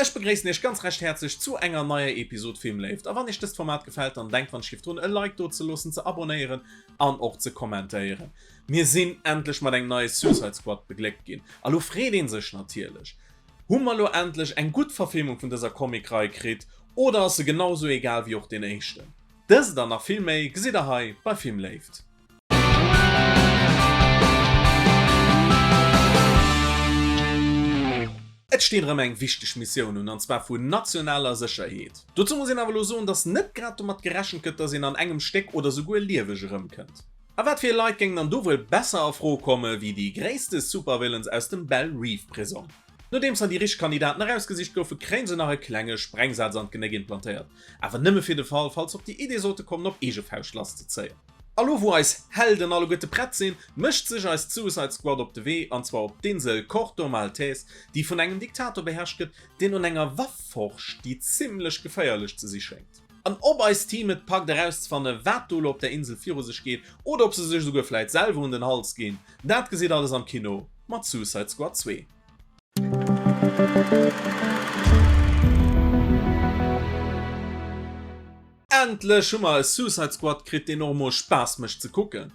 Ech begréissen iech ganz recht häerzlech zu enger neier Episod Filmléift. A wann iech dëst Format gefält, dann denkt wann ech drun e Like do ze loossen, ze abonéieren an och ze kommentéieren. Mir sinn endlech mat engem neie Suicide Squad begléckt ginn a lo freet een sech natierlech, Hu mer lo endlech eng gutt Verfilmung vun dëser Comic-Rei kritt oder ass se genau sou egal wéi och deen éischten? Dëst an nach vill méi gesitt der hei bei Filmléift. Et steet erëm eng wichteg Missioun un, an zwar vu nationaler Sécherheet. Dozou muss een awer elo soen, datt net grad domat gerechent gëtt, datt een an engem Stéck oder souguer lieweg erëmkënnt. A wat fir Leit géingen dann do wuel besser a Fro komme wéi déi gréisste Supervillains aus dem Belle Reve Prisong? Nodeems dann déi richteg Kandidaten erausgesicht goufe, kréien se nach e klenge Sprengsaz an d'Genéck implantéiert, awer nëmme fir de Fall, falls se op déi Idee sollte kommen, op eege Fauscht lasszezéien. A lo wou eis Helden alleguerte prett sinn, mécht sech eis Suicide Squad op de Wee, an zwar op d'Insel Corto Maltese, déi vun engem Diktator beherrscht gëtt, deen un enger Waff forscht, déi zimmlech geféierlech ze si schéngt. An ob eist Team et packt erauszefanne wat do lo op der Insel viru sech geet, oder ob se sech esouguer vläit selwer un den Hals ginn, dat gesitt alles am Kino mat Suicide Squad 2. Endlech hu mer e Suicide Squad kritt deen och emol Spaass mécht ze kucken.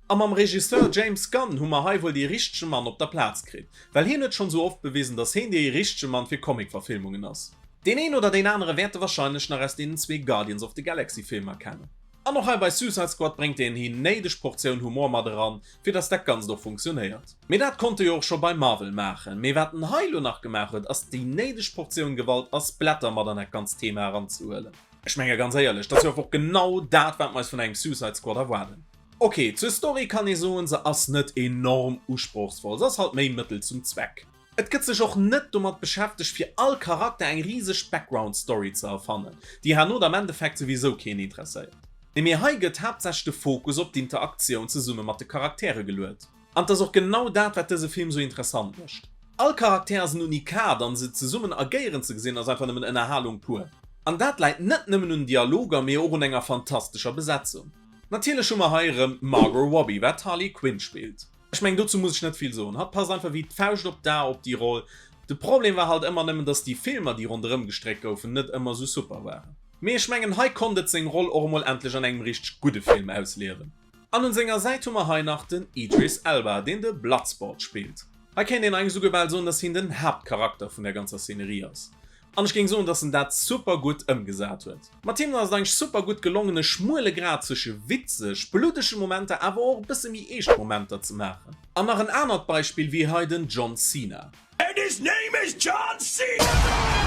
A mam Regisseur James Gunn hu mer hei wuel dee richtege Mann op der Plaz kritt, well hien huet schonn sou oft bewisen dass heen dee richtege Mann fir Comic-Verfilmungen ass. Deen een oder deen anere wäerte wahrscheinlech nach aus deenen zwee Guardians of the Galaxy Filmer kennen. An och hei bei Suicide Squad bréngt deen heen néideg Portioun Humor mat eran, fir dass dat Ganzt och funktionéiert. Mee dat konnt e jo och scho bei Marvel maachen. Mee wat en hei lo nach gemaach huet, ass déi néideg Portioun Gewalt a Splatter mat an dat ganzt Thema eranzehuelen. Ech menge ganz éierlech, dat ass jo och genau dat, wat mer eis vun engem Suicide Squad erwaarden. Ok, zur Story kann ee soen, se ass net enorm usprochsvoll, se ass halt méi Mëttel zum Zweck. Et gëtt sech och net domat beschäftegt fir all Charakter eng riseg Background Story ze erfannen, déi herno am Endeffekt souwisou keen interesséiert. Nee mee hei gëtt haaptsächlech de Fokus op d'Interaktioun zesumme mat de Charaktere geluet. An 't ass och genau dat wat dëse Film sou interessant mécht. All Charakter ass en Unikat an se zesummen agéieren ze gesinn ass einfach nëmmen Ënnerhalung pur. An dat läit net nëmmen un den Dialoger mee och un enger fantastescher Besetzung. Natierlech hu mer hei erëm d'Margot Robbie wat d'Harley Quinn spillt. Ech mengen dozou muss ech net vill soen, hatt passt einfach wéi d'Fauscht op d'A op déi Roll. De Problem war halt ëmmer nëmmen dass déi Filmer déi ronderëm gestréckt goufen net ëmmer sou super waren. Mee ech mengen hei konnt et seng Roll och emol endlech an engem richteg gudde Film ausliewen. An un senger Säit hu mer hei nach den Idris Elba deen de Bloodsport spillt. Hei kéint een eigentlech souguer bal soen dass hien den Haaptcharakter vun der ganzer Szenerie ass. An ech géing soen, dass en dat super gutt ëmgesat huet. Mat him ass et eigentlech super gutt gelongen e schmuele Grad zwësche witzeg, bluddege Momenter awer och e bësse méi eescht Momenter ze maachen. An nach en anert Beispill wier hei den John Cena. And his name is John Cena!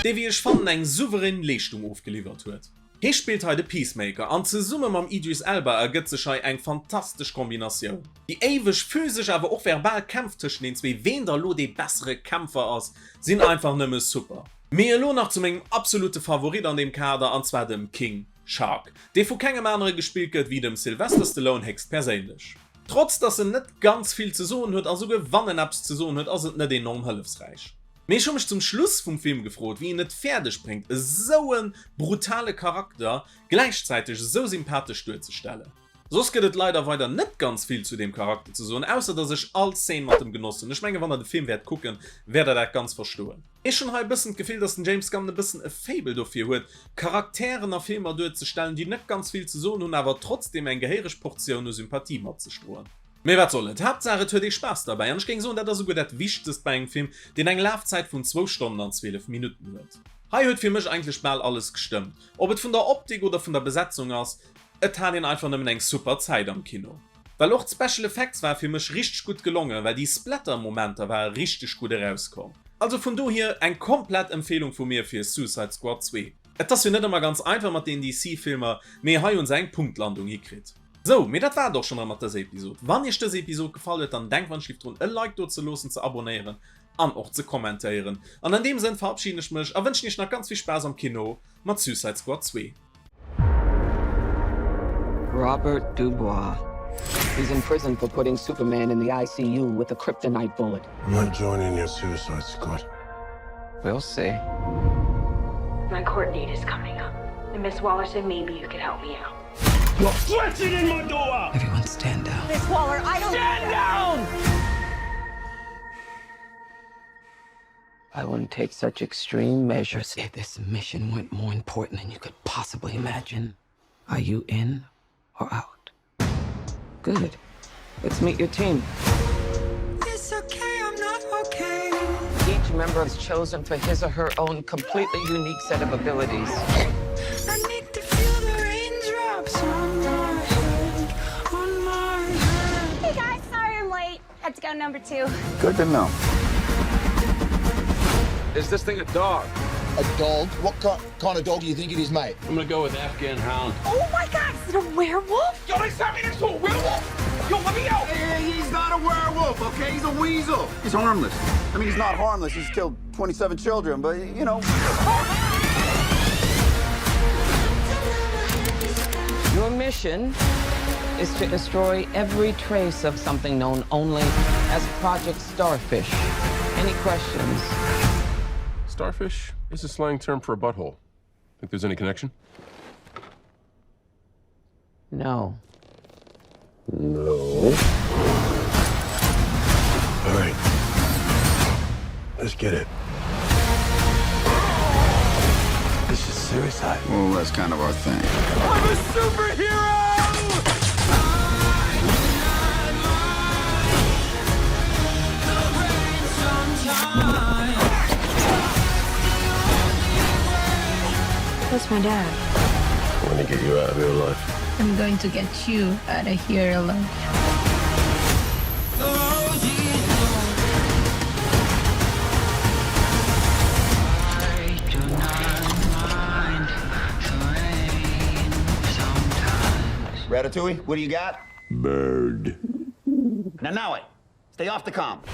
Dee wéi ech fannen eng souverän Leeschtung ofgeliwwert huet. Hie spillt hei de Peacemaker an zesumme mam Idris Elba ergëtt sech hei eng fantastesch Kombinatioun. Déi éiweg physesch awer och verbal Kämpf tëschent den zwee, ween da lo dee bessere Kämpfer ass, sinn einfach nëmme super. Mee elo nach zu mengem absolute Favorit an deem Kader, an zwar dem King Shark, dee vu kengem anere gespillt gëtt wéi dem Sylvester Stallone héchstperséinlech. Trotz dass en net ganz vill ze soen huet, a souguer wann en eppes ze soen huet, ass et net enorm hëllefsräich. Mee ech hu mech zum Schluss vum Film gefrot, wéi een et fäerdeg bréngt, esou e brutale Charakter gläichzäiteg esou sympathesch duerzestellen. Soss gëtt et leider weider net ganz vill zu deem Charakter ze soen, ausser dass ech all Szene mat em genoss hunn. Ech menge wann der de Film wäert kucken, wäert der dat ganz verstoen. Ech hunn hei e bëssen d'Gefill, dass den James Gunn e bëssen e Faible dofir huet, Charakteren a Filmer duerzestellen, déi net ganz vill ze soen hunn, awer trotzdem eng gehéiereg Portioun u Sympathie mat sech droen. Mee wat soll et, Haaptsaach et huet ee Spaass derbäi an ech géing soen dat ass esouguer dat wichtegst bei engem Film deen eng Lafzäit vun zwou Stonnen an 12 Minutten huet. Hei huet fir mech eigentlech bal alles gestëmmt, ob et vun der Optik oder vun der Besetzung ass, et hat een einfach nëmmen eng super Zäit am Kino. Well och d'Special Effects ware fir mech richteg gutt gelongen, well déi Splatter Momenter ware richteg gutt erauskomm. Also vun dohier eng komplett Empfehlung vu mir fir Suicide Squad 2. Et ass jo net ëmmer ganz einfach mat den DC Filmer, mee hei hunn se eng Punktlandung hikritt. Sou, mee dat war et och schon erëm mat dëser Episod. Wann iech dës Episod gefall huet, dann denkt wann ech lift drun e Like do ze loossen, ze abonéieren an och ze kommentéieren. An an deem Sënn verabschieden ech mech a wënschen iech nach ganz vill Spaass am Kino mat Suicide Squad 2. Robert Dubois. He's in prison for putting Superman in the ICU with a kryptonite bullet. I'm not joining your suicide squad. We'll see. My court date is coming up. And Miss Waller said maybe you could help me out. You're threatening my daughter! Everyone stand down. Miss Waller, I don't... Stand down! I wouldn't take such extreme measures if this mission weren't more important than you could possibly imagine. Are you in or out? Good. Let's meet your team. It's okay, I'm not okay. Each member is chosen for his or her own completely unique set of abilities. I need to feel the raindrops on my head, on my head. Hey guys, sorry I'm late. Had to go number two. Good to know. Is this thing a dog? A dog? What kind of dog do you think it is, mate? I'm gonna go with Afghan hound. Oh my god, is it a werewolf? Yo, they sent me next to a werewolf? Yo, let me out! Hey, he's not a werewolf, okay? He's a weasel. He's harmless. I mean, he's not harmless. He's killed 27 children, but, you know. Your mission is to destroy every trace of something known only as Project Starfish. Any questions? Starfish is a slang term for a butthole. Think there's any connection? No. No. All right. Let's get it. This is suicide. Well, that's kind of our thing. I'm a superhero! That's my dad. I'm gonna get you out of here alive. I'm going to get you out of here alive. Ratatouille, what do you got? Bird. Now, now, stay off the comp.